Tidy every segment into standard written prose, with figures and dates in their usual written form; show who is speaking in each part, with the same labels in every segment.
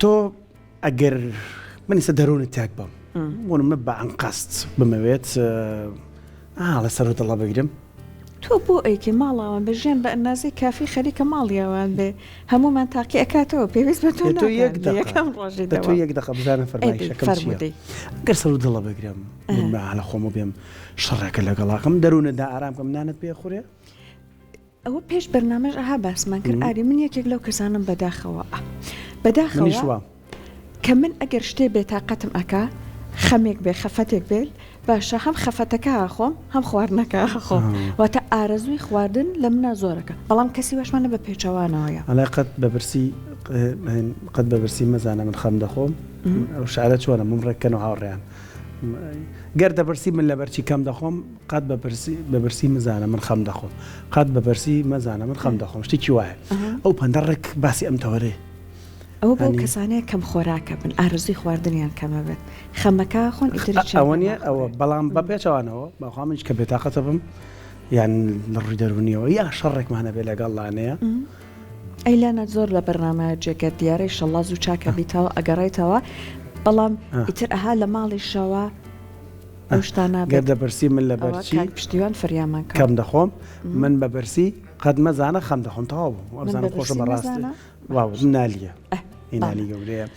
Speaker 1: تۆ ئەگەر من ئیستا دەروونت تێک بەم بۆ نمونە بە ئەنقەست بمەوێت ئا لە سەرو دڵە بگرم.
Speaker 2: تۆ بۆ ئەیکەی ماڵاوان بێ ژیان بە ئەنازەی کافی خەریکە ماڵیاوان بێ هەموومان تاقی ئەکاتەوە پێویست بە تۆ
Speaker 1: تۆ یەک
Speaker 2: ناکات لە یەکەم ڕۆژی
Speaker 1: دە تۆ
Speaker 2: دەوام
Speaker 1: یەک دەقە بزانە
Speaker 2: ئەی دەی
Speaker 1: فەرمایشەکەم چییە
Speaker 2: فەرموو دەی.
Speaker 1: ئەگەر سەرو دڵە بگرم بۆ نمونە ئا لە خۆمەوە بێم شەڕێکە لەگەڵاکەم دەروونت نائارام کەم نانت پێ ئەخورێ؟
Speaker 2: ئەوە پێش بەرنامەش ئەها باسمان کرد ئاری من یەکێک لەو کەسانم بەداخەوە بەداخەوە کە من ئەگەر شتێ بێتاقەتم ئەکا خەمێک بێ خەفەتێک بێت باشە هەم خەفەتەکە خۆم هەم خواردنەکە خۆم واتە ئارەزووی خواردن لە منە زۆرەکە بەڵام کەسی واشمانە بە پێچەوانەوەیە
Speaker 1: ئەڵێ قەت بە برسی قەت بە برسی مەزانە من خەم دەخۆم ئەو شعرە چۆنە مم ڕێککەن و هاوڕێیان گەر دەپرسی من لەبەرچی کەم دەخۆم قەت بە پرسی بە برسی مزانە من خەم دەخۆم قەت بە پرسی مەزانە من خەم دەخۆم شتێکی وایە ئەو پەندە ڕێک باسی ئەم تەوەرەیە.
Speaker 2: ئەوە بۆ کەسانەیە کەم خۆراکە بن ئارەزووی خواردنیان کەمە بێت خەمەکە خۆن ئیتر هیچیان
Speaker 1: ئەوە
Speaker 2: پێ
Speaker 1: نیە ئەوە
Speaker 2: ناخورێ.
Speaker 1: بەڵام بە پێچەوانەوە بەخوا منیش کە بێتاقەتە بم یان لە ڕووی دەروونیەوە یا شەڕێکمان هەبێ لەگەڵ لانەیە.
Speaker 2: ئەی لانە زۆر لە بەرنامە جێگەت دیارە ئیشەڵا زوو چاکە بیتەوە ئەگەڕێیتەوە بەڵام ئیتر ئەها لە ماڵیشەوە ئەو شتانە
Speaker 1: گەر
Speaker 2: بێت
Speaker 1: دەپرسی من لە
Speaker 2: ئەوە
Speaker 1: بەرچی
Speaker 2: کاک پشتیوان فریامان کەوت.
Speaker 1: کەم دەخۆم من بە برسی قەت مەزانە خەم دەخۆم تەواو بوو
Speaker 2: من
Speaker 1: وابزانم
Speaker 2: بە
Speaker 1: خۆشە
Speaker 2: برسی
Speaker 1: بەڕاست
Speaker 2: مەزانە
Speaker 1: واو نالیە
Speaker 2: ئه
Speaker 1: ئی نالی
Speaker 2: بەڵێ.
Speaker 1: گەورەیە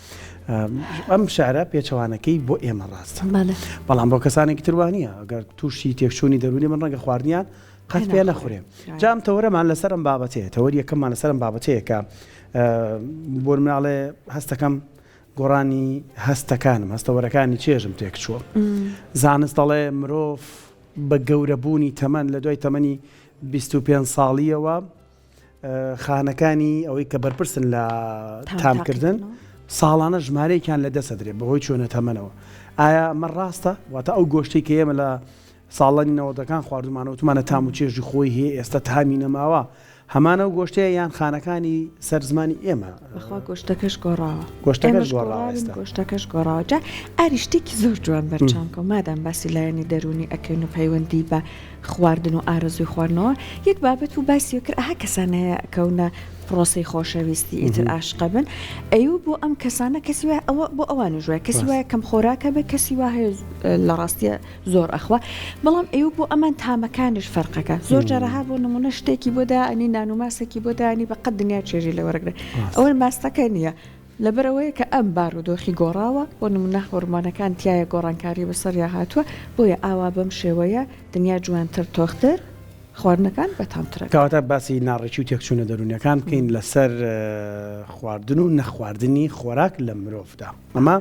Speaker 1: ئەم شعرە پێچەوانەکەی بۆ ئێمە ڕاستە
Speaker 2: بەڵێ.
Speaker 1: بەڵام بۆ کەسانێکی تر وا نییە گەر تووشی تێکچوونی دەروونی بن ڕەنگە خواردنیان قەت پێ نەخورێ جا ئەم تەوەرەمان لەسەر ئەم بابەتەیە تەوەری یەکەممان لەسەر ئەم بابەتەیە کە بۆ مناڵێ هەستەکەم گۆڕانی هەستەکانم هەستەوەرەکانی چێژم تێکچووە زانست دەڵێ مرۆڤ بە گەورەبوونی تەمەن لە دوای تەمەنی 25 ساڵیەوە خانەکانی ئەوەی کە بەرپرسن لە تامکردن ساڵانە ژمارەیەکیان لە دەسەدرێ بەهۆی چۆنە تەمەنەوە ئایا ئەمە ڕاستە واتە ئەو گۆشتی کە ئێمە لە ساڵانی نەوەدەکان خواردومانە وتمانە تام و چێژی خۆی هەیە ئێستا تامی نەماوە هەمان ئەو گۆشتەیە یان خانەکانی سەر زمانی ئێمە؟
Speaker 2: بەخوا گۆشتەکەش گۆڕاوە.
Speaker 1: گۆشتەکەش
Speaker 2: ئێمەش
Speaker 1: گۆڕاوە
Speaker 2: گۆڕاوین
Speaker 1: ئێستا.
Speaker 2: گۆشتەکەش گۆڕاوە. جا ئاری شتێکی زۆر جوان بەرچاوم کەوت مادام باسی لایەنی دەروونی ئەکەین و پەیوەندی بە خواردن و ئارەزووی خواردنەوە یەک بابەت بوو باسی کرد ئەها کەسان هەیە ئەکەونە پرۆسەی خۆشەویستی ئیتر ئاشقە بن ئەیو بۆ ئەم کەسانە کەسی وایە ئەوە بۆ ئەوانیش وایە کەسی وایە کەم خۆراکە بێ کەسی وا هەیە لە ڕاستیە زۆر ئەخوا بەڵام ئەیو بۆ ئەمان تامەکانیش فەرقەکە زۆر جارەها بۆ نمونە شتێکی بۆ دائەنی نان و ماسێکی بۆ دانی بە قەد دنیا چێژی لێ وەرەگرێ ئەوە ماستەکە نییە لەبەرئەوەیە کە ئەم بارودۆخی گۆڕاوە بۆ نمونە هۆرمۆنەکان تیایە گۆڕانکاری بەسەریا هاتووە بۆیە ئاوا بەم شێوەیە دنیا جوانتر تۆختر خواردنەکان بەتامترەکەن.
Speaker 1: کەواتە باسی ناڕێکی و تێکچوونە دەروونیەکان بکەین لەسەر خواردن و نەخواردنی خۆراک لە مرۆڤدا ئەمە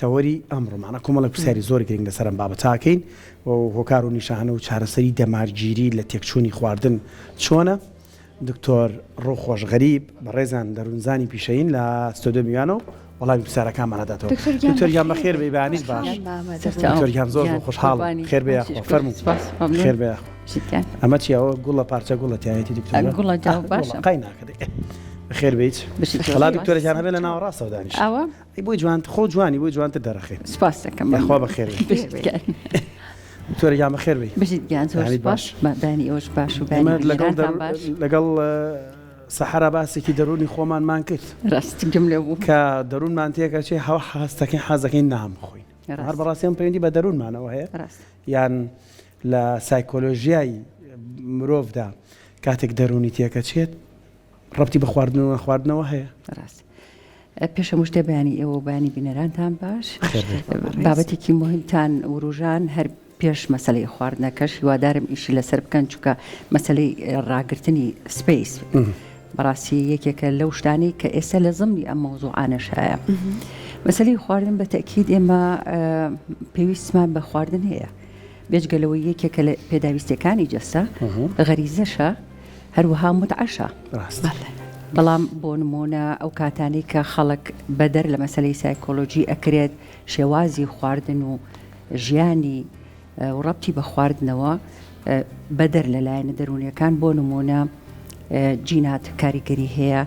Speaker 1: تەوەری ئەمڕۆمانە کۆمەڵێک پرسیاری زۆر گرنگ لەسەر ئەم بابەتە ئەکەین و هۆکار و نیشانە و چارەسەری دەمارگیری لە تێکچوونی خواردن چۆنە؟ دکتۆر ڕووخۆش غەریب بەڕێزان دەروونزانی پیشەیین لە ستۆدیۆ میوانە و وەڵامی پرسیارەکانمان ئەداتەوە. دکتۆر گیان بەخێر بێی بەیانیت باش. دکتۆر گیان زۆر زۆر خۆشحاڵم خێر بێ یاخوا فەرموو خێر بێ یاخوا. ئەمە چیە ئەوە گوڵە پارچە گوڵە تایەتی دکتۆر
Speaker 3: گوڵە باشە
Speaker 1: قای ناکەدەی بەخێر بێیت. وەڵا دکتۆرە گیان هەبێ لە ناوەڕاستەوە دانیش.
Speaker 3: ئەوە
Speaker 1: ئەی بۆی جوان خۆ جوانی بۆی جوانتر دەرەخێ.
Speaker 3: سپاس دەکەم.
Speaker 1: یاخوا بەخێر بێی. دکتۆرە گیان بەخێر بێی.
Speaker 3: بژیت گیان زۆر
Speaker 1: بەیانیت
Speaker 3: سپاس.
Speaker 1: باش.
Speaker 3: بەیانی ئێوەش باش و
Speaker 1: ئێمە
Speaker 3: بەیانی
Speaker 1: لەگەڵ
Speaker 3: بینەرانتان باش.
Speaker 1: لەگەڵ سەحەرا باسێکی دەروونی خۆمانمان کرد.
Speaker 3: ڕاست گوێم لێ بوو.
Speaker 1: کە دەروونمان تێکەچێ هەوا هەستەکەین حەز دەکەین نان بخۆین.
Speaker 3: ڕاست.
Speaker 1: هەر بەڕاستی ئەم پەیوەندی بە دەروونمانەوە هەیە.
Speaker 3: ڕاست.
Speaker 1: یان لە سایکۆلۆژیای مرۆڤدا کاتێک دەروونی تێکەچێت ڕەبتی بە خواردن و نەخواردنەوە هەیە؟
Speaker 3: ڕاست. پێش هەموو شتێ بەیانی ئێوە و بەیانی بینەرانتان باش. بابەتێکی موهیمتان وروژان هەر پێش مەسەلەی خواردنەکەش هیوادارم ئیشی لەسەر بکەن چونکە مەسەلەی ڕاگرتنی سپەیس بەڕاستی یەکێکە لەو شتانەی کە ئێستا لە زمنی ئەم مەوزوعانەش هەیە. مەسەلەی خواردن بە تەکید ئێمە پێویستمان بە خواردن هەیە بێجگە لەوەی یەکێکە لە پێداویستیەکانی جەستە غەریزەشە هەروەها متعەشە.
Speaker 1: ڕاستە.
Speaker 3: بەڵام بۆ نموونە ئەو کاتانەی کە خەڵک بەدەر لە مەسەلەی سایکۆلۆجی ئەکرێت شێوازی خواردن و ژیانی و ڕەبتی بە خواردنەوە بەدەر لە لایەنە دەروونیەکان بۆ نموونە جینات کاریگەری هەیە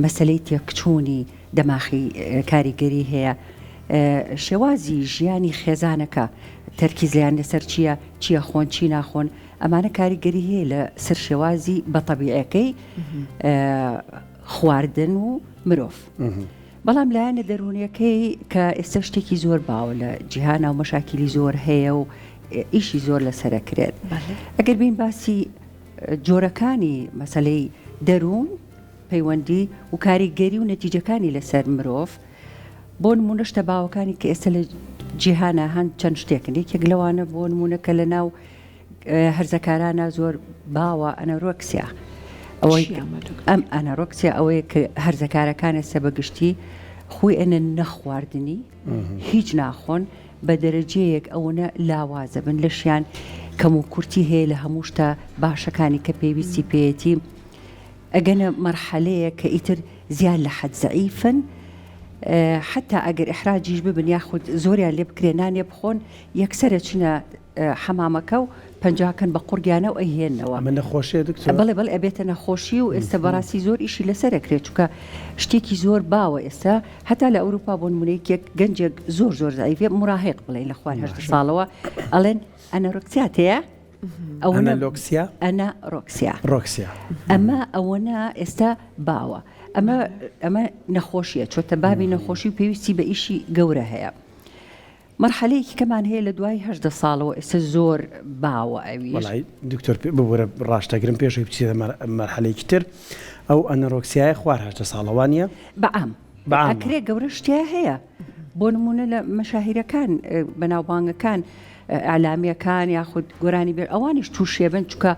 Speaker 3: مەسەلەی تێکچوونی دەماخی کاریگەری هەیە شێوازی ژیانی خێزانەکە تەرکیزیان لەسەر چییە چییە خۆن چی ناخۆن ئەمانە کاریگەری هەیە لە سەر شێوازی بە تەبیعەکەی خواردن و مرۆڤ. بەڵام لایەنە دەروونیەکەی کە ئێستا شتێکی زۆر باوە لە جیهانا و مەشاکیلی زۆر هەیە و ئیشی زۆر لەسەر ئەکرێت. ئەگەر بین باسی جۆرەکانی مەسەلەی دەروون، پەیوەندی و کاریگەری و نەتیجەکانی لەسەر مرۆڤ، بۆ نموونە شتە باوەکانی کە ئێستا لە جیهانا هەن چەند شتێکن، یەکێک لەوانە بۆ نموونە کە لە ناو هەرزەکارانە زۆر باوە ئەنەرۆکسیا ئەوەی ئەم ئەنەرۆکسیا ئەوەیە کە هەرزەکارەکان ئێستا بە گشتی خوی ئەنە نەخواردنی هیچ ناخۆن بە دەرەجەیەک ئەوەنە لاوازە بن لەشیان کەم و کورتی هەیە لە هەموو شتە باشەکانی کە پێویستی پێیەتی ئەگەنە مەرحەلەیەک کە ئیتر زیاد لە حەد زەعیفن حتا ئەگەر ئیحراجیش ببن یاخود زۆریان لێ بکرێ نانێ بخۆن یەکسەر ئەچنە حەمامەکە و پەنجاکەن بە قوڕگیانە و ئەیهێننەوە.
Speaker 1: ئەمە نەخۆشیە دکتۆر؟
Speaker 3: بەڵێ بەڵێ ئەبێتە نەخۆشی و ئێستا بەڕاستی زۆر ئیشی لەسەر ئەکرێت چونکە شتێکی زۆر باوە ئێستا هەتا لە ئەوروپا بۆ نمونە یەکێک گەنجێک زۆر زۆر زەعیفە مراهق بڵێین لە خوار 18 ساڵەوە ئەڵێن ئەنەرۆکسیات هەیە
Speaker 1: ئەوەنە ئەنەلۆکسیا
Speaker 3: ئەنەرۆکسیا
Speaker 1: ڕۆکسیا
Speaker 3: ئەمە ئەوەنە ئێستا باوە ئەمە ئەمە نەخۆشیە چۆتە بابی نەخۆشی و پێویستی بە ئیشی گەورە هەیە. مەرحەلەیەکی کەمان هەیە لە دوای 18 ساڵەوە ئێستا زۆر باوە ئەویش.
Speaker 1: وەڵای دکتۆر ببورە ڕاشتەگرم پێش ئەوەی بچیتە مەرحەلەیەکی تر ئەو ئەنەرۆکسیایە خوار 18 ساڵە وانیە؟
Speaker 3: بە عام
Speaker 1: بە عام
Speaker 3: ئەکرێ گەورەش تیا هەیە بۆ نمونە لە مەشاهیرەکان بەناوبانگەکان ئیعلامیەکان یاخود گۆرانی بێ ئەوانیش تووشێ بن چونکە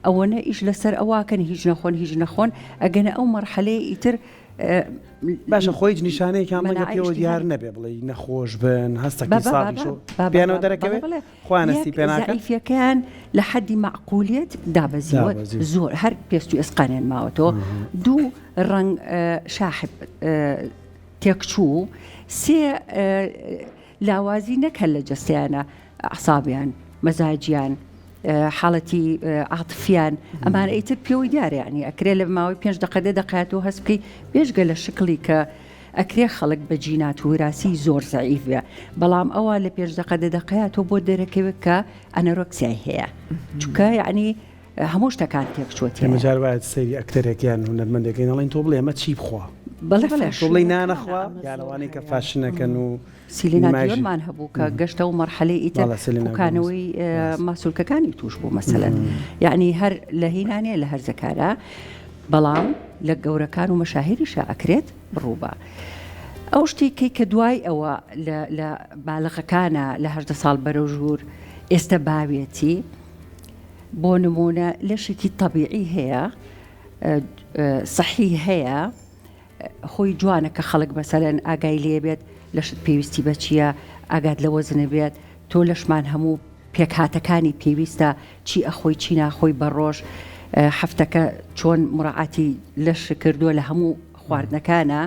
Speaker 3: ئەوەنە ئیش لەسەر ئەوواکەن هیچ نەخۆن هیچ نەخۆن ئەگەنە ئەو مەرحەلەیە ئیتر
Speaker 1: باشە خۆ هیچ نیشانەیەکیان ڕەنگە پێوە دیار نەبێ بڵێ نەخۆش بن هەستەکی ساغیش و پێیانەوە دەرەکەوێت خۆیان هەستی پێ ناکەن
Speaker 3: زەعیفیەکەیان لە حەدی مەعقولیەت دابەزیوە زۆر هەر پێست و ئێسقانیان ماوەتەوە دوو ڕەنگ شاحب تێکچوو سێ لاوازی نەک هەر لە جەستەیانە، ئەعسابیان، مەزاجیان، حاڵەتی عاتفیان، ئەمانە ئیتر پێوەی دیارە یانی ئەکرێ لە ماوەی پێنج دەقە دە دەقەیا تۆ هەست بکەی بێجگە لە شکڵی کە ئەکرێ خەڵک بە جینات و وراسی زۆر زەعیف بێ بەڵام ئەوە لە پێنج دەقە دە دەقەیا تۆ بۆت دەرەکەوێت کە ئەنەرۆکسیای هەیە چونکە یعنی هەموو شتەکان تێکچووە
Speaker 1: تیایا. ئێمە جار وایە سەیری ئەکتەرێک یان هونەرمەندێکەین ئەڵێین تۆ بڵێ ئەمە چی بخوا؟
Speaker 3: بەڵێ بەڵێ
Speaker 1: تۆ بڵێی نان ئەخوا یا لەوانەی کە فاشنەکەن و
Speaker 3: سیلینا دیۆنمان هەبوو کە گەشتە و مەرحەلەی ئیتر پوکانەوەی ماسولکەکانی توش بوو مەسەلەن یعنی هەر لە هینانەیە لە هەرزەکارە بەڵام لە گەورەکان و مەشاهیریشا ئەکرێت ڕووبا. ئەو شتێکی کە دوای ئەوە لە بالغەکانە لە هەدە ساڵ بەرەو ژوور ئێستا باوێتی بۆ نموونە لەشێکی تەبیعی هەیە سەحی هەیە خۆی جوانە کە خەڵک مەسەلەن ئاگای لێ بێت لەشت پێویستی بە چییە ئاگات لە وەزنە بێت تۆ لەشمان هەموو پێکهاتەکانی پێویستە چی ئەخۆی چی ناخۆی بە ڕۆژ هەفتەکە چۆن مڕعاتی لەش کردووە لە هەموو خواردنەکانە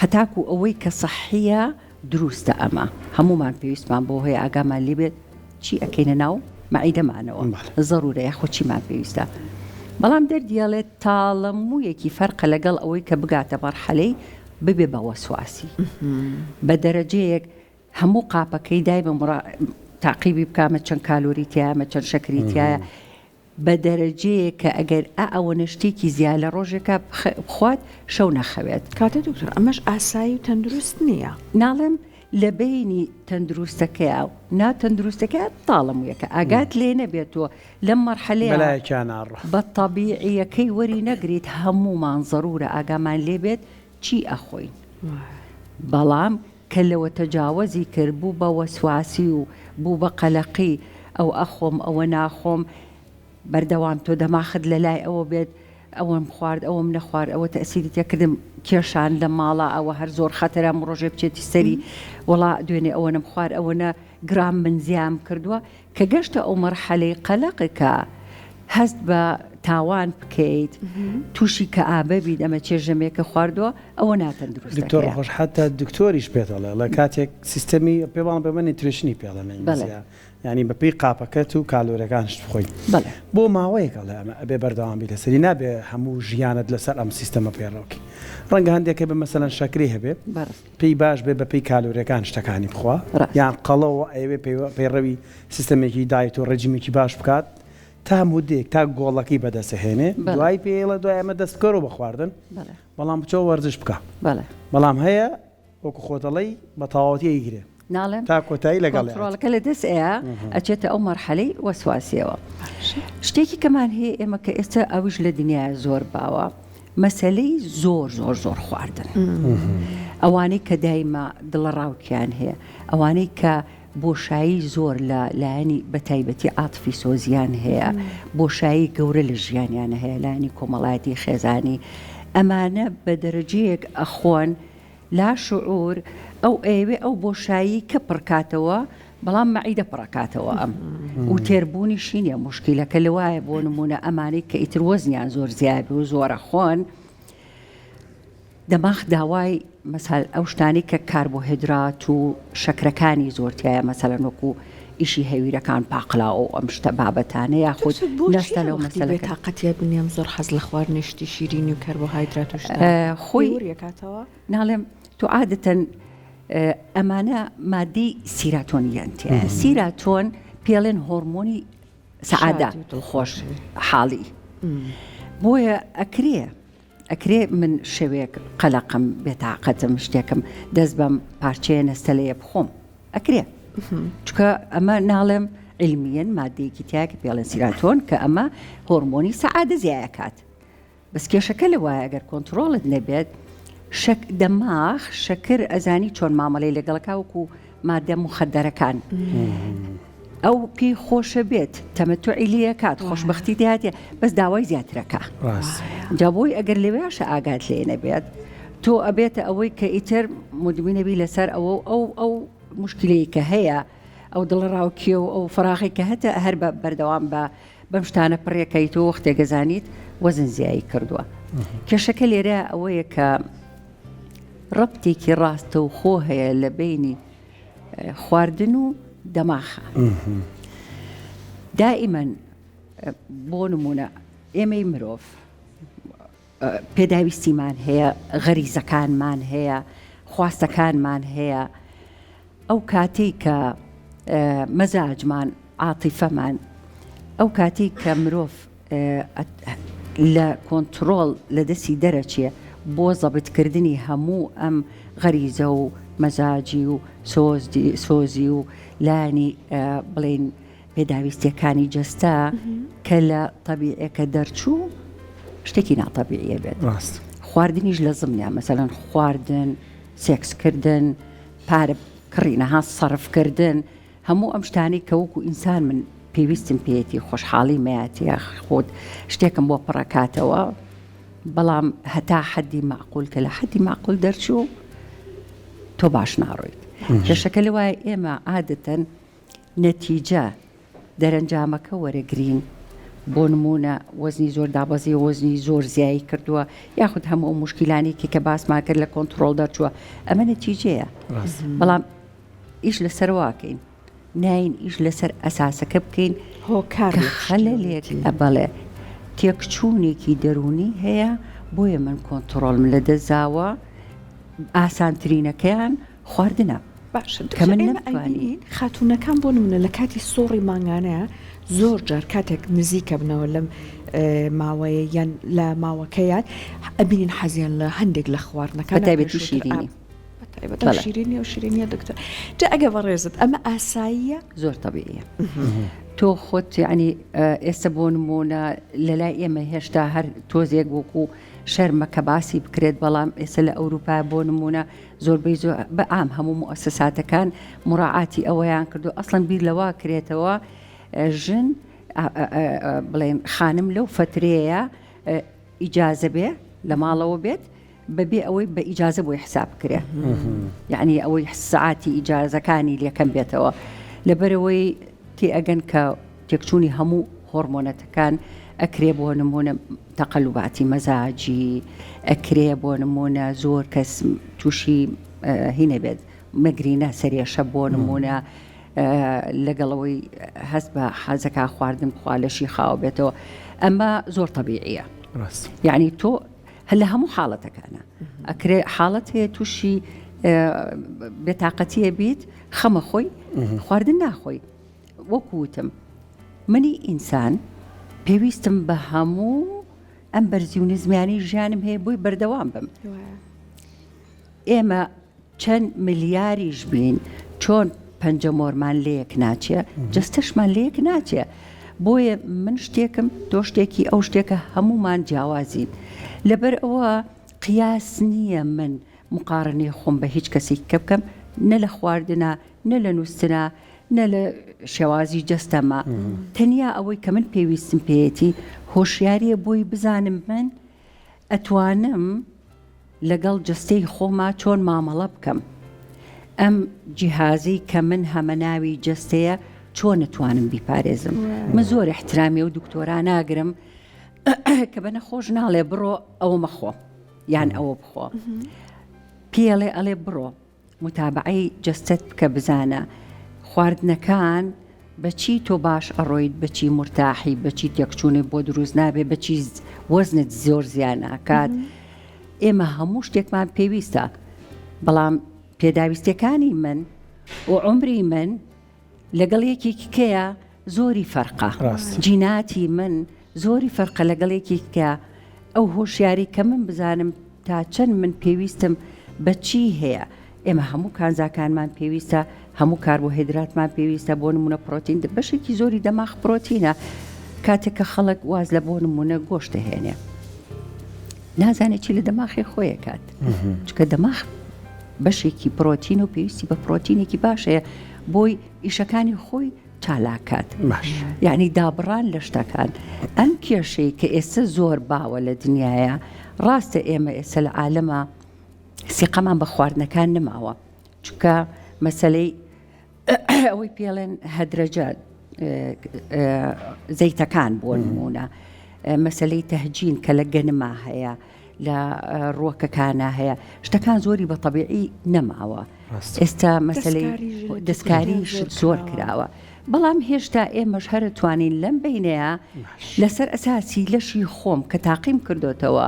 Speaker 3: هەتاکو ئەوەی کە سەحیە دروستە ئەمە هەموومان پێویستمان بۆ هەیە ئاگامان لێ بێت چی ئەکەینە ناو مەعیدەمانەوە زەرورە یاخۆ چیمان پێویستە بەڵام دەردی ئەڵێ تاڵە مویەکی فەرقە لەگەڵ ئەوەی کە بگاتە مەرحەلەی ببێ بە وەسواسی بە دەرەجەیەک هەموو قاپەکەی دای بە تاقیبی بکامە چەند کالۆری تیایە چەند شەکری تیایە بە دەرەجەیەک کە ئەگەر ئا ئەوەنە شتێکی زیا لە ڕۆژێکا بخوات شەو نەخەوێت.
Speaker 2: کەواتە دکتۆر ئەمەش ئاسایی و تەندروست نییە؟
Speaker 3: ناڵێم لە بەینی تەندروستەکەیا و نا تەندروستەکەیا تاڵە مویەکە ئاگات لێ نەبێت تۆ لەم مەرحەلەیا
Speaker 1: بەلایەکیا ناڕوا.
Speaker 3: بە تەبیعیەکەی وەری نەگریت هەموومان زەرورە ئاگامان لێ بێت چی ئەخۆین بەڵام کە لەوە تەجاوەزی کرد بوو بە وەسواسی و بوو بە قەلەقی ئەو ئەخۆم ئەوە ناخۆم بەردەوام تۆ دەماخت لە لای ئەوە بێت ئەوەم خوارد ئەوەم نەخوارد ئەوە تەئسیری تێکردم کێشان لە ماڵا ئەوە هەر زۆر خەتەرە ئەم ڕۆژێ بچێتی سەری وەڵا دوێنێ ئەوەنەم خوارد ئەوەنە گرام من زیام کردووە کە گەشتە ئەو مەرحەلەی قەلەقکە هەست بە تاوان بکەیت تووشی کەئابە بیت ئەمە چێژەمێکە خواردووە ئەوە ناتەندروستەکەیە.
Speaker 1: دکتۆر ڕۆخۆش حەتا دکتۆریش پێت ئەڵێ ئەڵێ کاتێک سیستەمی پێ بەڵام بە nutrition ی پێ ئەڵێن لە ئینگلیزیا یانی بە پێی قاپەکەت و کالۆرەکانشت بخۆی بۆ ماوەیەک ئەڵێ ئەمە ئەبێ بەردەوام بی لەسەری نابێ هەموو ژیانت لەسەر ئەم سیستەمە پەیڕەوکەی ڕەنگە هەندێک هەبێ مەسەلەن شەکرەی هەبێ پێی باش بێ بە پێی کالۆرەکان شتەکانی بخوا یان قەڵەوە ئەیەوێ پەیڕەوی سیستەمێکی diet و ڕێجیمێکی باش بکات تا مودەیەک تا گۆڵەکەی بەدەست ئەهێنێ دوای پێی ئەڵێ دوای ئەمە دەست بکەرەوە بە خواردن. بەڵام بچۆ وەرزش بکە. بەڵێ. بەڵام هەیە وەکو خۆت ئەڵێی بە تەواوەتی ئەیگرێ.
Speaker 3: ناڵێم
Speaker 1: تا کۆتایی لەگەڵیان.
Speaker 3: کۆنتڕۆڵەکە لە دەست ئەیا ئەچێتە ئەو مەرحەلەی وەسواسیەوە. شتێکی کەمان هەیە ئێمە کە ئێستا ئەویش لە دنیایا زۆر باوە مەسەلەی زۆر زۆر زۆر خواردن. ئەوانەی کە دایمە دڵەڕاوکیان هەیە ئەوانەی کە بۆشایی زۆر لە لایەنی بە تایبەتی عاتفی سۆزیان هەیە بۆشایی گەورە لە ژیانیانە هەیە لایەنی کۆمەڵایەتی خێزانی ئەمانە بە دەرەجەیەک ئەخۆن لا شعور ئەو ئەیەوێ ئەو بۆشایی کە پڕکاتەوە بەڵام مەعیدە پڕەکاتەوە ئەم و تێربوونیشی نیە موشکیلەکە لەوایە بۆ نمونە ئەمانەی کە ئیتر وەزنیان زۆر زیابێ و زۆرە خۆن دەماخ داوای مەسال ئەو شتانەی کە کاربۆهێدرات و شەکرەکانی زۆر تیایە مەسەلەن وەکو ئیشی هەویرەکان پاقلاوە و ئەم شتە بابەتانە یاخود
Speaker 2: دکتۆر بۆچی
Speaker 3: نەستە
Speaker 2: لە
Speaker 3: لەو
Speaker 2: وەختی
Speaker 3: مەسەلەکە
Speaker 2: بێتاقەتیا بنیام زۆر حەز لە خواردنی شتی شیرینی و کەربۆهایدرات و شتانە
Speaker 3: خۆی
Speaker 2: پێوەری ئەکاتەوە؟
Speaker 3: ناڵێم تۆ عادەتەن ئەمانە مادەی سیراتۆنیان تیایە سیراتۆن پێڵێن هۆرمۆنی سەعادە
Speaker 2: شادی و
Speaker 3: خۆش
Speaker 2: دڵخۆشی
Speaker 3: حاڵی بۆیە ئەکرێ ئەکرێ من شەوێک قەلەقم بێتاقەتم شتێکم دەست بەم پارچەیە نەستەلەیە بخۆم ئەکرێ چونکە ئەمە ناڵێم عیلمیەن مادەیەکی تایە کە پێڵێن سیراتۆن کە ئەمە هۆرمۆنی سەعادە زیایەکات بەس کێشەکە لە وایە ئەگەر کۆنتترۆڵت نەبێت شەک دەماخ شەکر ئەزانی چۆن مامەڵەی لەگەڵەکە وەکو مادە موخەدەرەکان ئەو پێی خۆشە بێت تەمەتوعی لێ کات خۆشبەختی دێاتێ بەس داوای زیاترەکە جا بۆی ئەگەر لەوێشە ئاگات لێ نەبێت تۆ ئەبێتە ئەوەی کە ئیتر مدمینەبی لەسەر ئەوە ئەو ئەو مشکلەیە کە هەیە ئەو دڵەڕاوکێ و ئەو فراغی کە هەتە هەر بە بەردەوام بە بەم شتانە پڕێکەیت و وەختێک گەزانیت وەزن زیایی کردووە کێشەکە لێرە ئەوەیە کە ڕەبتێکی ڕاستەوخۆ هەیە لە بەینی خواردن و دەماخە. دائیمەن بۆ نمونە ئێمەی مرۆڤ پێداویستیمان هەیە، غەریزەکانمان هەیە، خواستەکانمان هەیە، ئەو کاتەی کە مەزاجمان، عاتیفەمان، ئەو کاتەی کە مرۆڤ لە کۆنتڕۆڵ لە دەستی دەرەچێ بۆ زەبت کردنی هەموو ئەم غەریزە و مەزاجی و سۆزی و لایەنی بڵێین پێداویستیەکانی جەستە کە لە تەبیعەکە دەرچوو شتێکی ناتەبیعیە بێت
Speaker 1: ڕاست
Speaker 3: خواردنیش لە زمنیا مەسەلەن خواردن سێکسکردن پارە کڕینەها سەرفکردن هەموو ئەم شتانەی کە وەکو ئینسان من پێویستم پێیەتی خۆشحاڵی مەیاتیە خۆت شتێکم بۆ پڕەکاتەوە بەڵام هەتا حەدی مەعقول کە لە حەدی مەعقول دەرچوو تۆ باش ناڕۆیت کێشەکە لەوایە ئێمە عادەتەن نەتیجە دەرەنجامەکە وەرەگرین بۆ نمونە وەزنی زۆر دابەزی وەزنی زۆر زیایی کردووە یاخود هەموو ئەو مشکلانێکی کە باسمان کرد لە کۆنتترۆل دەرچووە ئەمە نەتیجەیە بەڵام ئیش لەسەر واکەین ناین ئیش لەسەر ئەساسەکە بکەین
Speaker 2: هۆکار
Speaker 3: کە خەلەلێک بەڵێ تێکچوونێکی دەروونی هەیە بۆیە من کۆنتڕۆڵم لە دەستداوە ئاسانترینەکەیان خواردنە
Speaker 2: باشە
Speaker 3: کە من
Speaker 2: ئێمە
Speaker 3: نەمتوانی
Speaker 2: ئەیبینین خاتوونەکان بۆ نمونە لە کاتی سوڕی مانگانەیە زۆر جار کاتێک نزیکە بنەوە لەم ماوەیە یان لە ماوەکەیان ئەبینین حەزیان لە هەندێک لە خواردنەکان
Speaker 3: بەتایبەتی شیرینی
Speaker 2: بەتایبەت ئەو شیرینی ئەو شیرینیە دکتۆر جا ئەگە بەڕێزت ئەمە ئاساییە؟
Speaker 3: زۆر تەبیعیە تۆ خۆت یعنی ئێستا بۆ نمونە لە لای ئێمە هێشتا هەر تۆزێک وەکو شەرمە کە باسی بکرێت بەڵام ئێستا لە ئەوروپا بۆ نمونە زۆربەی زۆر بە عام هەموو موئەسەساتەکان مراعاتی ئەوەیان کردو ئەسڵەن بیر لەوە کرێتەوە ژن بڵێن خانم لەو فترەیە ئیجازە بێ لە ماڵەوە بێت بەبێ ئەوەی بە ئیجازە بۆی حساب بکرێ یعنی ئەوەی سعاتی ئیجازەکانی لێکەم بێتەوە لەبەرەوەی تێئەگەن کە تێکچوونی هەموو هۆرمۆنەتەکان ئەکرێ بۆ نمونە تەقەلوباتی مەزاجی ئەکرێ بۆ نمونە زۆر کەس تووشی هینە بێت مەگرینە سەرێشە بۆ نمونە لەگەڵەوەی هەست بە حەزەکە خواردن بخوا لەشی خاوە بێتەوە ئەمە زۆر تەبیعیە یعنی تۆ هەر لە هەموو حاڵەتەکانە ئەکرێ حاڵەت هەیە تووشی بێتاقەتیە بیت خەمە خۆی خواردن ناخۆی وەکو وتم منی ئینسان پێویستم بە هەموو ئەم بەرزی و نزمیانەی ژیانم هەیە بۆی بەردەوام بم. ئێمە چەند ملیاریش بین چۆن پەنجەمۆرمان لەیەک ناچێ جەستەشمان لەیەک ناچێ بۆیە من شتێکم تۆ شتێکی ئەو شتێکە هەمومان جیاوازین لەبەر ئەوە قیاس نییە من مقارنەی خۆم بە هیچ کەسێک کە بکەم نە لە خواردنا نە لە نووستنا نە لە شێوازی جەستەما تەنیا ئەوەی کە من پێویستم پێیەتی هۆشیاریە بۆی بزانم من ئەتوانم لەگەڵ جەستەی خۆما چۆن مامەڵە بکەم؟ ئەم جیهازەی کە من هەمە ناوی جەستەیە چۆن ئەتوانم بیپارێزم؟ من زۆر ئیحترامی ئەو دکتۆرا ناگرم کە بە نەخۆش ناڵێ بڕۆ ئەوە مەخۆ یان ئەوە بخۆ پێڵێ ئەڵێ بڕۆ موتابەعەی جەستەت بکە بزانە خواردنەکان بەچی تۆ باش ئەڕۆیت بەچی مورتاحی بەچی تێکچوونت بۆ دروست نابێ بەچی وەزنت زۆر زیان ناکات ئێمە هەموو شتێکمان پێویستە بەڵام پێداویستەکانی من و عمری من لەگەڵ یەکێکی کەیە زۆری فەرقە جیناتی من زۆری فەرقە لەگەڵ یەکێکی کە ئەو هۆشیاری کە من بزانم تا چەند من پێویستم بە چی هەیە ئێمە هەموو کانزاکانمان پێویستە هەموو کاربۆهێدراتمان پێویستە بۆ نمونە پرۆتین بەشێکی زۆری دەماخ پرۆتینە کاتێک کە خەڵک واز لە بۆ نمونە گۆشت دەهێنێ نازانێت چی لە دەماخی خۆیە کات چکە دەماخ بەشێکی پرۆتین و پێویستی بە پرۆتینێکی باش هەیە بۆی ئیشەکانی خۆی چالاکات یعنی دابڕان لە شتەکان ئەم کێشەی کە ئێستا زۆر باوە لە دنیاە ڕاستە ئێمە ئێستا لە عالەمە سیقەمان بە خواردنەکان نماوە چونکە مەسلەی ئەوەی پێڵێن هەدرەجە زەیتەکان بۆ نمونە مەسلەی تەهجین کە لە گەنما هەیە لە ڕووەکەکانە هەیە شتەکان زۆری بە تەبیعی نەماوە ئێستا مەسلەی دەستکاری شت زۆر کراوە بەڵام هێشتا ئێمەش هەرە توانین لەم بینەیە لەسەر ئەساسی لەشی خۆم کە تاقیم کردوتەوە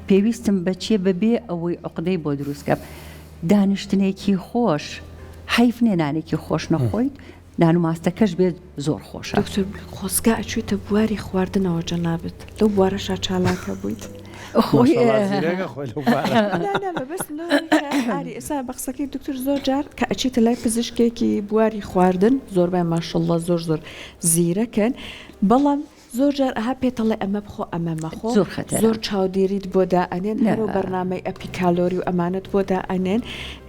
Speaker 3: پێویستم بەچێ بەبێ ئەوەی عقدەی بۆ دروستکەم دانیشتنێکی خۆش حەیف نیە نانێکی خۆش نەخۆیت نان و ماستەکەش بێت زۆر خۆشە.
Speaker 2: دکتۆر خۆزگا ئەچویتە بواری خواردنەوە جەنابت لەو بوارەشا چالاکە بوویت.
Speaker 3: خۆی
Speaker 1: ماشەڵا زیرەکە خۆی لەو بوارە.
Speaker 2: نا نا مەبەستم لەوە بوو کە ئاری ئێستا بە قسەکەی دکتۆر زۆر جار کە ئەچیتە لای پزیشکێکی بواری خواردن زۆربەیان ماشەڵا زۆر زۆر زیرەکن بەڵام زۆر جار ئەها پێتەڵێ ئەمە بخۆ ئەمە مەخۆ
Speaker 3: زۆر خەتەرە.
Speaker 2: زۆر چاودێریت بۆ دائەنێن
Speaker 3: نا.
Speaker 2: هەرو بەرنامەی ئەپی کالۆری و ئەمانەت بۆ دائەنێن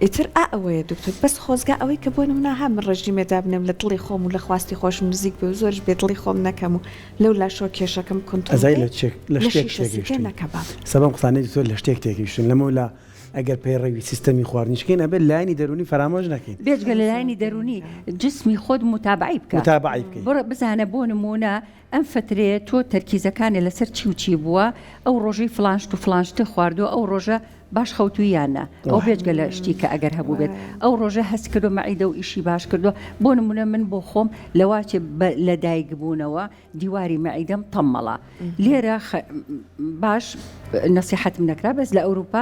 Speaker 2: ئیتر ئا ئەوەیە دکتۆر بەس خۆزگا ئەوەی کە بۆ نمونە ها من ڕێژیمێ دابنێم لە دڵی خۆم و لە خواستی خۆشم نزیک بێ و زۆریش بێ دڵی خۆم نەکەم و لەو لاشەوە کێشەکەم کونتڕۆڵ
Speaker 1: ئەزای
Speaker 2: بێ
Speaker 1: لە چێک لە شتێک
Speaker 2: لەشیشە سوتێ
Speaker 1: تێگەیشتووین
Speaker 2: نە کەباب.
Speaker 1: سەبەم قسانەی دکتۆر لە شتێک تێگەیشتووین لەمەولا ئەگەر پەیڕەوی سیستەمی خواردنیش کەین ئەبێت لایەنی دەروونی فەرامۆش نەکەین.
Speaker 3: بێجگە لە لایەنی دەروونی جسمی خۆت موتابەعەی بکە.
Speaker 1: موتابەعەی بکەی.
Speaker 3: بڕ بزانە بۆ نموونە ئەم فەترەیە تۆ تەرکیزەکانت لەسەر چی و چی بووە، ئەو ڕۆژەی فڵان شت و فڵان شتت خواردووە ئەو ڕۆژە باش خەوتووی یان نا، ئەوە بێجگە لە شتی کە ئەگەر هەبووبێت ئەو ڕۆژە هەست کردووە مەعیدە و ئیشی باش کردووە، بۆ نموونە من بۆ خۆم لەواچێ بە لەدایکبوونەوە دیواری مەعیدەم تەممەڵە لێرە باش نەسیحەتم نەکرا بەس لە ئەوروپا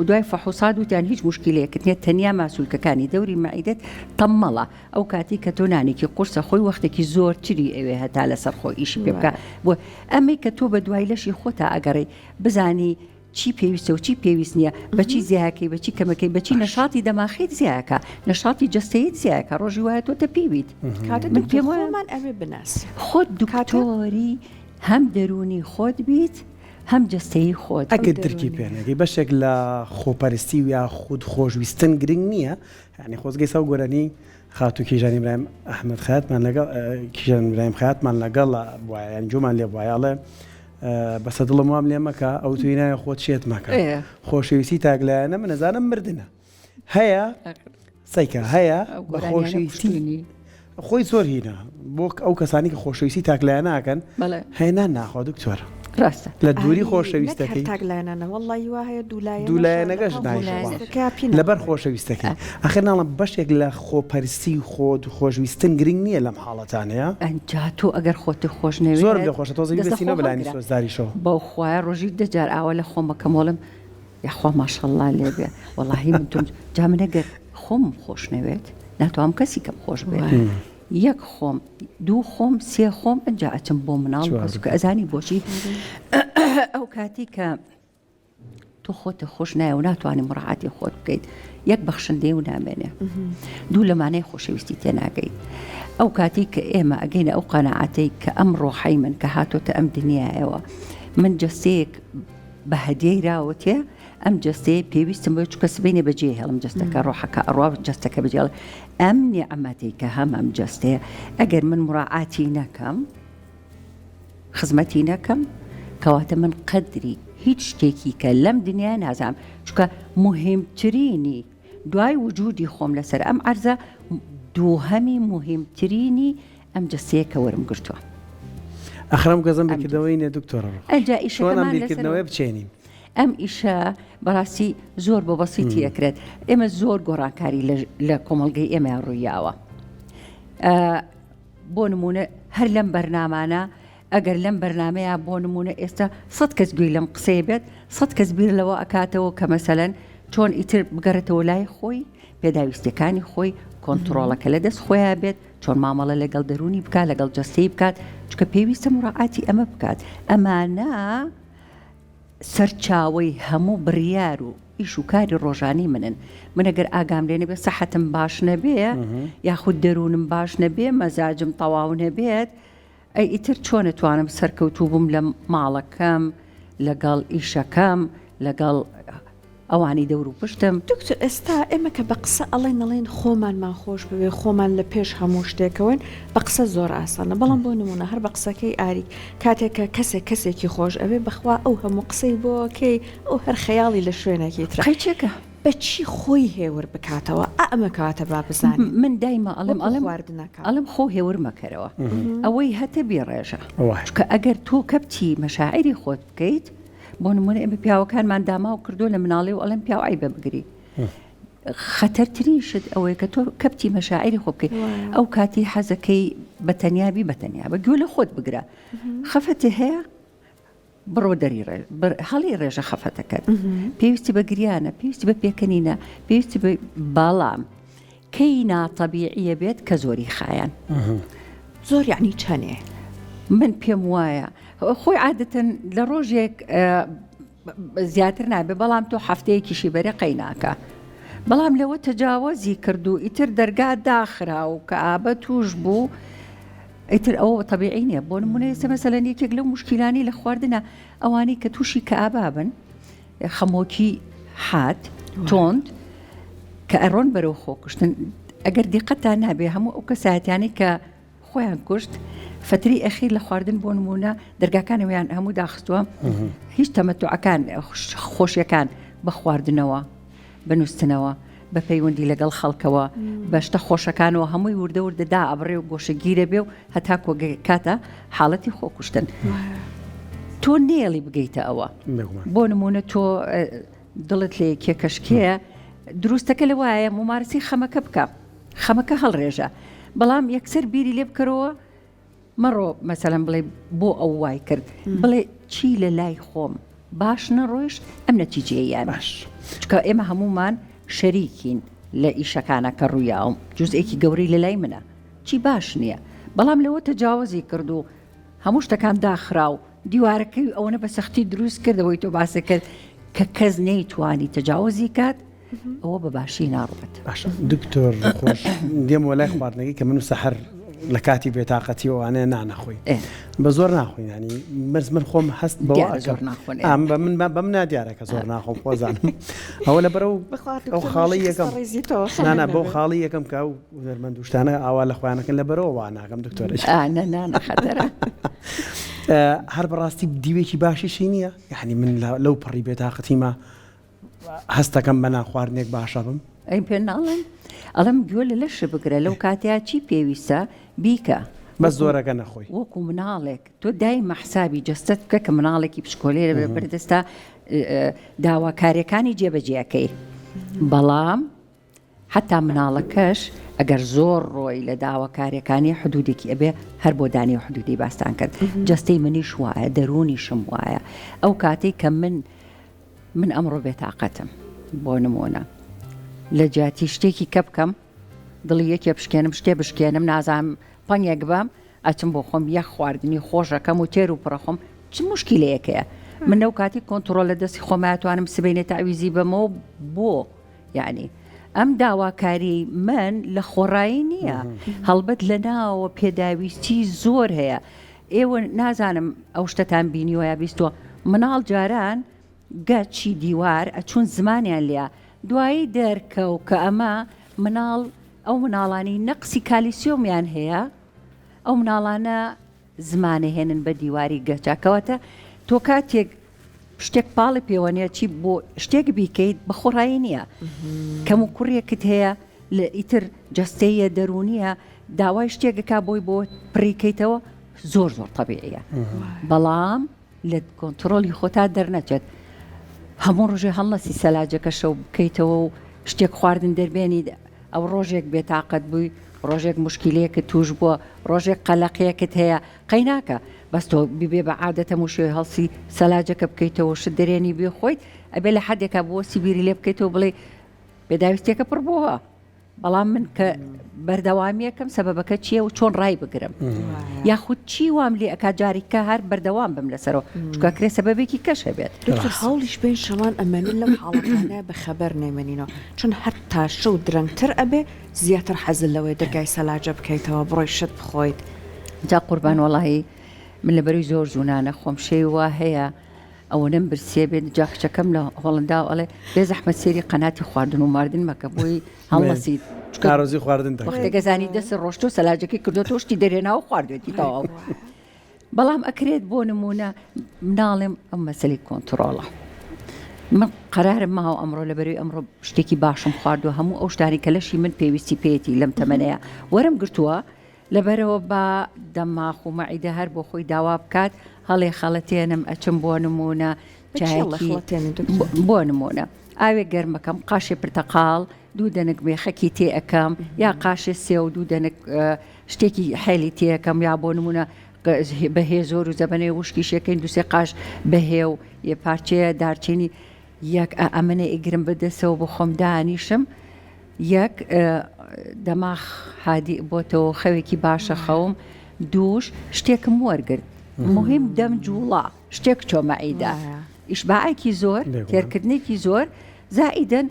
Speaker 3: دوای فحوسات وتیان هیچ مشکلەیەکت نیە تەنیا ماسولکەکانی دەوری مەعیدەت تەممەڵە ئەو کاتی کە تۆ نانێکی قورسە خۆی وەختێکی زۆرتری ئەوێ هەتا لەسەر خۆ ئیشی پێ بکە بۆ ئەمەی کە تۆ بە دوای لەشی خۆتا ئەگەڕێی بزانی چی پێویستە و چی پێویست نییە بەچی زیاکەی بەچی کەمەکەی بەچی نەشاتی دەماخیت زیاکە نەشاتی جەستەیت زیاکە ڕۆژی وایە تۆ تەپیویت
Speaker 2: کاتە
Speaker 3: من پێم وایە
Speaker 2: خۆمان ئەوێ بناسین
Speaker 3: خۆت دکتۆری هەم دەروونی خۆت بیت هەم جەستەیی خۆت
Speaker 1: ئەگەر درکی پێ نەکەی بەشێک لە خۆپەرستی و یا خود خۆشویستن گرنگ نییە یانی خۆزگەی ساو گۆرانی خاتوو کیژان ئیبراهیم ئەحمەد خەیاتمان لەگەڵ کیژان ئیبراهیم خەیاتمان لەگەڵ بوایە یان گوێمان لێ بوایە ئەڵێ بەسە دڵم وام لێ مەکە ئەو توی ناوێ خۆت شێت مەکە خۆشەویستی تاکلایەنە من ئەزانم مردنە هەیە سەیکە هەیە بە خۆشەویستی خۆی زۆر هینە بۆ ئەو کەسانی کە خۆشەویستی تاکلایەنە ئەکەن هەیە نان ناخوا دکتۆر
Speaker 3: ڕاستە
Speaker 1: لە دووری خۆشەویستەکەی
Speaker 2: تاکلایەنە وەڵڵاهی وا هەیە دوولایەنە
Speaker 1: دوولایەنەکەش نایخوا لەبەر خۆشەویستەکەی ئەخر ناڵم بەشێک لە خۆپەرستی خۆت خۆشویستن گرنگ نییە لەم حاڵەتانەیە
Speaker 3: ئەنجا تۆ ئەگەر خۆت خۆش نەوێت
Speaker 1: زۆرم لێ خۆشە تۆزێک
Speaker 3: دەست لە
Speaker 1: ببەستینەوە
Speaker 3: خۆ
Speaker 1: بەلایەنی
Speaker 3: هەڵگرە
Speaker 1: سۆزداریشەوە.
Speaker 3: بەو خوایە ڕۆژی دە جار ئاوا لە خۆم ئەکەم وەڵێم یاخوا ماشەڵڵا لێ بێ وەڵاهی من تۆم جا من ئەگەر خۆمم خۆش نەوێت ناتوانم کەسی کەم خۆش بێت یەک خۆم دوو خۆم سێ خۆم ئەجا ئەچم بۆ مناڵ کەسوکە ئەزانی بۆچی. ئەو کاتی کە تۆ خۆتە خۆش نایە و ناتوانانی مڕعاتی خۆت بکەیت یەک بەخشندەی و نامێنێ دوو لەمانەی خۆشەویستی تێناگەیت ئەو کاتی کە ئێمە ئەگەینە ئەو قەنەعاتەی کە ئەم ڕۆحەی من کە هاتۆتە ئەم دنیایەوە من جەستەیەک بە هەدیەی راوەتێ ئەم جەستەیە پێویستم بۆ چکە سبینێ بەجێ هێڵم جەستەکە ڕۆحەکە ئەڕوا جەستەکە بجێڵ ئەم نیعمەتەی کە هەم ئەم جەستەیە ئەگەر من مڕعاتی نەکەم خزمەتی نەکەم کەواتە من قەدری هیچ شتێکی کە لەم دنیا نازانم چونکە مهمترینی دوای وجودی خۆم لەسەر ئەم عەرزە دووهەمی مهمترینی ئەم جەستەیە کە وەرم گرتووە.
Speaker 1: ئەخر ئەم گەزەم بیرکردنەوەی نیە دکتۆرە ڕۆخ
Speaker 3: ئەنجا
Speaker 1: چۆن ئەم
Speaker 3: ئیشەکەمان لەسەر
Speaker 1: بیرکردنەوەیە بچێنین؟
Speaker 3: ئەم ئیشە بەڕاستی زۆر بە بەسیتی ئەکرێت ئێمە زۆر گۆڕانکاری لە کۆمەڵگەی ئێمەیان ڕوویاوە بۆ نموونە هەر لەم بەرنامانە ئەگەر لەم بەرنامەیە بۆ نموونە ئێستا سەد کەس گوێی لەم قسەیە بێت سەد کەس بیر لەوە ئەکاتەوە کە مەسەلەن چۆن ئیتر بگەڕێتەوە لای خۆی پێداویستیەکانی خۆی کۆنتڕۆڵەکە لە دەست خۆیان بێت چۆن مامەڵە لەگەڵ دەروونی بکات لەگەڵ جەستەی بکات چونکە پێویستە مڕاعاتی ئەمە بکات ئەمانە سەرچاوەی هەموو بڕیار و ئیش و کاری ڕۆژانەی منن من ئەگەر ئاگام لێ نەبێ سەحەتم باش نەبێ یاخود دەروونم باش نەبێ مەزاجم تەواو نەبێت ئەی ئیتر چۆن ئەتوانم سەرکەوتوو بم لە ماڵەکەم لەگەڵ ئیشەکەم لەگەڵ ئەوانی دەور و پشتم.
Speaker 2: دکتۆر ئێستا ئێمە کە بە قسە ئەڵێن ئەڵێن خۆمانمان خۆش بوێ خۆمان لە پێش هەموو شتێکەوەین بە قسە زۆر ئاسانە بەڵام بۆ نمونە هەر بە قسەکەی ئاریک کاتێک کە کەسێک کەسێکی خۆش ئەوێ بەخوا ئەو هەموو قسەی بۆ کەی ئەو هەر خەیاڵی لە شوێنێکی ترە.
Speaker 3: قەیچێکە.
Speaker 2: بە چی خۆی هێور بکاتەوە ئا ئەمە کەواتە با بزانین.
Speaker 3: من دایمە ئەڵێم
Speaker 2: وەکو
Speaker 3: ئەڵێم
Speaker 2: خواردنەکە.
Speaker 3: ئەڵێم خۆ هێور مەکەرەوە ئەوەی هەتە بیڕێژە چونکە ئەگەر تۆ کەپتی مەشاعیری خۆت بکەیت بۆ نمونە ئێمە پیاوەکانمان داماو کردو لە مناڵی و ئەڵێن پیاو عیبە بگری خەتەرترین شت ئەوەیە کە تۆ کەپتی مەشاعری خۆ بکەیت ئەو کاتی حەزەکەی بە تەنیا بی بە تەنیا بە گوێ لە خۆت بگرە خەفەتی هەیە بڕۆ دەری هەڵی ڕێژە خەفەتەکەت پێویستی بە گریانە پێویستی بە پێکەنینە پێویستی بە باڵام کەی ناتەبیعیە بێت کە زۆری خایەن.
Speaker 2: زۆر یەعنی چەنێ؟
Speaker 3: من پێم وایە خۆی عادەتەن لە ڕۆژێک زیاتر نابێ بەڵام تۆ هەفتەیەکیشی بەرێ قەیناکە بەڵام لەوە تەجاوەزی کرد و ئیتر دەرگا داخرا و کە ئابە توش بوو ئیتر ئەوە تەبیعی نییە بۆ نمونە ئێستا مەسەلەن یەکێک لەو مشکیلانی لە خواردنە ئەوانەی کە تووشی کەئابا بن خەمۆکی حاد تۆند کە ئەڕۆن بەرەو خۆکوشتن ئەگەر دیقەتان نابێ هەموو ئەو کەسایەتیانەی کە خۆیان کوشت فتری ئەخیر لە خواردن بۆ نمونە دەرگاکانەوەیان هەموو داخستووە هیچ تەمەتوعەکان خۆشیەکان بە خواردنەوە بە نووستنەوە بە پەیوەندی لەگەڵ خەڵکەوە بە شتە خۆشەکانەوە هەمووی وردە وردە دا ئەبڕێ و گۆشەگیرە بێ و هەتا کۆگەکاتە حاڵەتی خۆکوشتن تۆ نێڵی بگەیتە ئەوە بۆ نمونە تۆ دڵت لە یەکێکەشکەیە دروستەکە لە وایە ممارسی خەمەکە بکە خەمەکە هەڵڕێژە بەڵام یەکسەر بیری لێ بکەرەوە مەڕۆ مەسەلەن بڵێ بۆ ئەو وای کرد بڵێ چی لە لای خۆم باش نەڕۆیشت ئەم نەتیجەیە باش چکە ئێمە هەمومان شەریکین لە ئیشەکانە کە ڕوویاوم جزئێکی گەورەی لە لای منە چی باش نییە بەڵام لەوە تەجاوزی کرد و هەموو شتەکان داخرا و دیوارەکەی ئەوەنە بە سەختی دروست کردەوەی تۆ باسە کرد کە کەس نەیتوانی تەجاوزی کات ئەوە بە باشی ناڕوات.
Speaker 1: باشە دکتۆر خۆش دێمەوە لای خواردنەکەی کە من و سەحەر لە کاتی بێتاقەتی ئەوانەیە نانەخۆین بە زۆر ناخۆین ینی مەرز من خۆم هەست بەوە
Speaker 3: زۆر ناخۆن
Speaker 1: ئەم بە من بەم نادیارە کە زۆر ناخۆم خۆزانم ئەوە لە بەرەو ئەو خاڵی یەکەم نانا بۆ خاڵی یەکەم کە ئەو هونەرمەند و شتانە ئاوا لە خۆیانەکەن لە بەرەوە وا ناکەم دکتۆر
Speaker 3: خەتەرە
Speaker 1: هەر بەڕاستی دیوێکی باشیشی نییە یعنی من لەو پەڕی بێتاقەتیمە هەستەکەم بە نانخواردنێک باشە بم.
Speaker 3: ئەی پێ ناڵێم ئەڵێم گوێ لە لەشت بگرە لەو کاتەیا چی پێویستە بیکە.
Speaker 1: بەس زۆرەکە نەخۆی.
Speaker 3: وەکو مناڵێک تۆ دایمە حسابی جەستەت بکە کە مناڵێکی بچکۆلەیە لە بەردەستا داواکاریەکانی جێبەجێ ئەکەی بەڵام حەتا مناڵەکەش ئەگەر زۆر ڕۆی لە داواکاریەکانی حدودێکی ئەبێ هەر بۆ دانی حدودی باستان کرد جەستەی منیش وایە دەروونیشم وایە ئەو کاتەی کە من من ئەمڕۆ بێتاقەتم بۆ نموونە لە جیاتی شتێکی کە بکەم دڵی یەکێ بشکێنم شتێ بشکێنم نازانم پەنگێک بەم ئەچم بۆ خۆم یەک خواردنی خۆشەکەم و تێر و پڕەخۆم چ مشکیلەیەکەیە؟ من لەو کاتی کۆنتڕۆل لە دەستی خۆمایە توانم سبەینێ تەعویزی بەمەوە بۆ یعنی ئەم داواکاری من لە خۆڕایی نییە هەڵبەت لە ناوە پێداویستی زۆر هەیە ئێوە نازانم ئەو شتەتان بینیوە یا بیستوە مناڵ جاران گەچی دیوار ئەچوون زمانیان لیا دوایی دەرکەو کە ئەمە مناڵ ئەو مناڵانی نەقسی کالیسیۆمیان هەیە ئەو مناڵانە زمانە هێنن بە دیواری گەچا کەواتە تۆ کاتێک شتێک پاڵی پێوەنیە چی بۆ شتێک بیکەیت بە خۆڕایی نییە کەم و کوڕێکت هەیە لە ئیتر جەستەیە دەرونیە داوای شتێکەکە بۆی بۆ پڕیکەیتەوە زۆر زۆر تەبیعیە بەڵام لە کۆنتڕۆڵی خۆتا دەرنەچێت هەموو ڕۆژێ هەڵنەسی سەلاجەکە شەو بکەیتەوە و شتێک خواردن دەربێنیت ئەو ڕۆژێک بێتاقەت بووی ڕۆژێک مشکلەیەکت توش بووە ڕۆژێک قەلەقیەکت هەیە قەیناکە بەس تۆ ببێ بە عادەت هەموو شوێ هەڵسی سەلاجەکە بکەیتەوە شت دەرێنی بێ خۆیت ئەبێ لە حدێکا بوەستی بیری لێ بکەیتەوە بڵێ پێداویستیەکە پڕ بووە بەڵام من کە بەردەوامیەکەم سەبەبەکە چییە و چۆن ڕای بگرم یاخود چی وام لێ ئەکا جاریکە هەر بەردەوام بم لەسەرەوە چونکە کرێ سەبەبێکی کەش هەبێت.
Speaker 2: دکتۆر هەوڵیش بەین شەوان ئەمەنە لەو حاڵەتانە بە خەبەر نەیمەنینەوە چون هەر تا شەو درەنگتر ئەبێ زیاتر حەزت لەوەیە دەرگای سەلاجە بکەیتەوە بڕۆی شت بخۆیت.
Speaker 3: جا قوربان وەڵاهی من لەبەروی زۆر زوو نانە خۆم شەوی وا هەیە ئەوەنەم برسیە بێت جا کچەکەم لە هۆڵنداوە ئەڵێ بێ زەحمەت سێری قەناتی خواردن و ماردن مەکە بۆی هەڵنەسیت
Speaker 1: چونکە ئارەزوی خواردن دەکەی.
Speaker 3: وەختێکە زانی دەست ڕۆشتۆ سەلاجەکەی کردۆتەوە شتی دەرێناوە خواردوێتی تەواو بەڵام ئەکرێت بۆ نمونە مناڵێم ئەم مەسەلی کۆنتڕۆڵە من قەرارم ماوە ئەمڕۆ لەبەروی ئەمڕۆ شتێکی باشم خواردووە هەموو ئەو شتانی کە لەشی من پێویستی پێیەتی لەم تەمەنەیە وەرم گرتووە لەبەرئەوە با دەماخ و مەعیدە هەر بۆ خۆی داوا بکات هەڵێ خەڵەتێنم ئەچم بۆ نموونە چایەکی بۆ نموونە ئاوێک گەرمەکەم قاشێ پرتەقاڵ دوو دەنک مێخەکی تێ ئەکەم یا قاشێ سێو دوو دەنک شتێکی حێلی تێەکەم یا بۆ نموونە بەهێ زۆر و زەبەنەی وشکی شێکەین دوسێ قاش بەهێ و یە پارچەیە دارچینی یەک ئەمنە ئیگرم بەدەسەوە بۆ خۆم دانیشم یەک، دەماخ هادیء بۆتەوە خەوێکی باشە خەوم. دووش، شتێکم وەرگرت. موهیم دەم جووڵا، شتێک چۆ مەعیدە. ئیشباعێکی زۆر، تێرکردنێکی زۆر، زائیدەن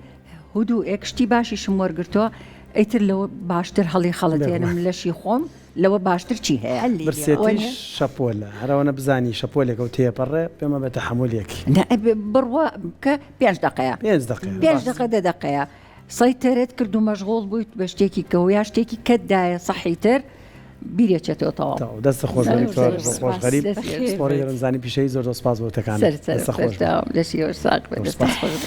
Speaker 3: هدووئێک، شتی باشیشم وەرگرتووە، ئیتر لەوە باشتر هەڵی خەڵەتێنم لەشی خۆم، لەوە باشتر چی هەیە؟
Speaker 1: برسێتیش شەپۆلە، هەر ئەوەنە بزانی شەپۆلێکە و تێپەڕێ، پێمە بە تەحەمولێکی.
Speaker 3: نا بڕوا بکە پێنج دەقەیە.
Speaker 1: پێنج دەقەیە.
Speaker 3: پێنج دەقە دە دەقەیە. سەیتەرەت کرد و مەشغوڵ بوویت بە شتێکی کە و یا شتێکی کەت دایە سەحی تر بیرێچێتەوە تەواو.
Speaker 1: تەواو دەستت خۆش بێت دکتۆر ڕۆخۆش غەریب پسپۆڕی دەروونزانی پیشەیی زۆر زۆر سپاس بۆ وتەکانت
Speaker 3: دەستت خۆش بێت. لەشی خۆش ساغ بێت دەستت خۆش بێت.